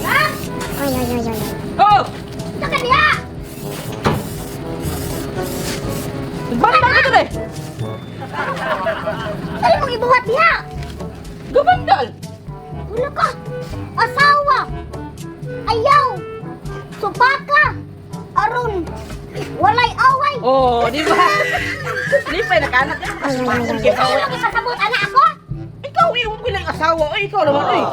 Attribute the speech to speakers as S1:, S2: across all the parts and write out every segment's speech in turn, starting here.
S1: Ha?
S2: Oy, oy, oy, oy.
S3: Oh!
S1: Sa kaniya!
S3: Bandal ka dire.
S1: Saan mong ibuhat diha?
S3: Gabandal.
S1: Wala ka! Asawa! Ayaw! Supaka! Aron! Walay away!
S3: Oh, di ba? Lipay na kanak. Asupakon kay
S1: Ayaw lang ipasabot, anak ako!
S3: Ikaw eh, huwag bilang asawa. Ay, ikaw naman eh.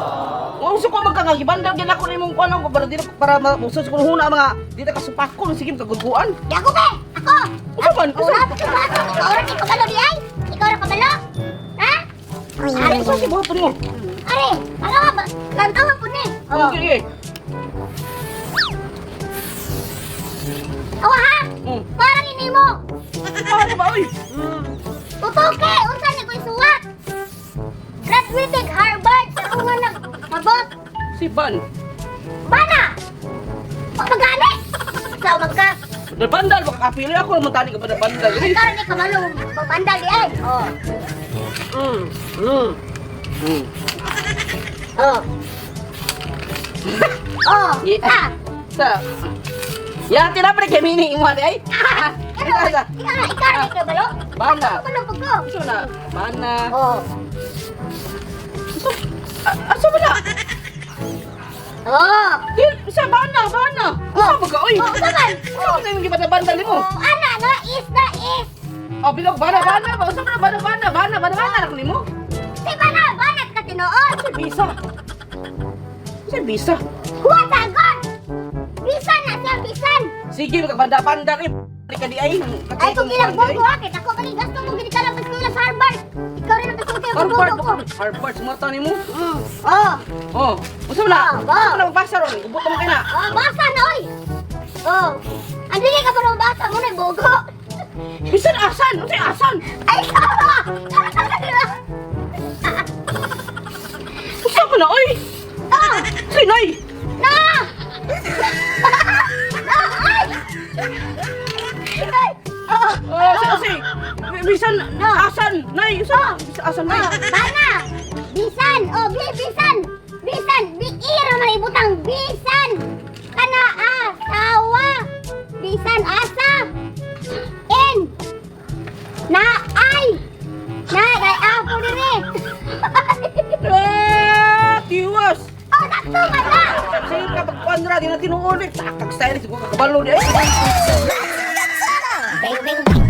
S3: Huwag ko magkangagibandal. Yan ako na imong kuwan para di na- para mausos ko huna mga di na kasupakon. Sige, kagudguan.
S1: Di ako be! Ako!
S3: Usa man, usa.
S1: Ura, ura, ikaw ra kay kabalo di ay! Ikaw ra kabalo? Ha?
S2: Oy, oy,
S1: Ari,
S2: oy,
S3: Usa
S2: oy.
S3: si buhaton mo.
S1: Are, tanawa ba? Tanawa po ni.
S3: Oh. Sige.
S1: Awa ha! Parang ini mo!
S3: Ano ba, oy?
S1: Tutuke! Unsa ni ko'y suwat? Graduated Harvard sa unga nag mabot.
S3: Si Ban.
S1: Bana! Pagani! Ikaw magka
S3: Bandal, baka kapili ako naman tani ka ba na bandal. Eh.
S1: Ikaw ni kabalo babandal di ay. Oh. Oh. Oh.
S3: Yeah.
S1: Ah.
S3: Sa Ya, tinapay kay mini imo ay.
S1: Ikaw na, ikaw na, ikaw na kabalo.
S3: Bana.
S1: Kabalo po ko.
S3: Usa na. Bana.
S1: Oh.
S3: Asa ba na?
S1: Oh.
S3: Di, sa bana, bana. Usa ba ka, oy?
S1: Oh, usa man.
S3: Usa ba yung gibanda-bandal nimo?
S1: Oh, ana na is na is.
S3: Oh, bilog bana bana ba? Usa ba na bana bana bana bana bana na nimo?
S1: Si bana, banat ka tinuod.
S3: Sa bisa. Sa bisa.
S1: Huwag dagon. Bisan na siya, bisan.
S3: Sige, magkabanda-bandal eh. Di ka di ay.
S1: Ay, kung ilang buko ha, kita ko kani gasto mo gini ka lang eskwela sa Harvard. Ikaw rin ang gasto kayo
S3: Harvard,
S1: buko ko.
S3: Harvard, sumata nimo.
S1: Oh,
S3: Oh, usa ba na?
S1: Oh,
S3: Usa ba na magbasa ron? Gubot mo kay na.
S1: oh, basa na oy. Oh. Ang dili ka pa rin basa mo na bugo.
S3: Bisan asan? Usa asan?
S1: Ay, sawa.
S3: Usa ba na oy?
S1: Ah,
S3: Sinay.
S1: na. Na, ay. Ay. Oh,
S3: Oh, sa kasi. Bisan
S1: No.
S3: asan? Nay, usa. Bisan asan nay?
S1: oh, bana. Bisan, oh, bi bisan. Bisan, biiro man ibutang bisan. Kana asawa. Bisan asa. N. Na ay. Na kay ako dire.
S3: Ah, tiwas.
S1: Oh, sakto man na.
S3: Sige ka pagkuan ra di na tinuod eh. Takag style siguro kakabalo di ay.
S2: Bang, bang, bang.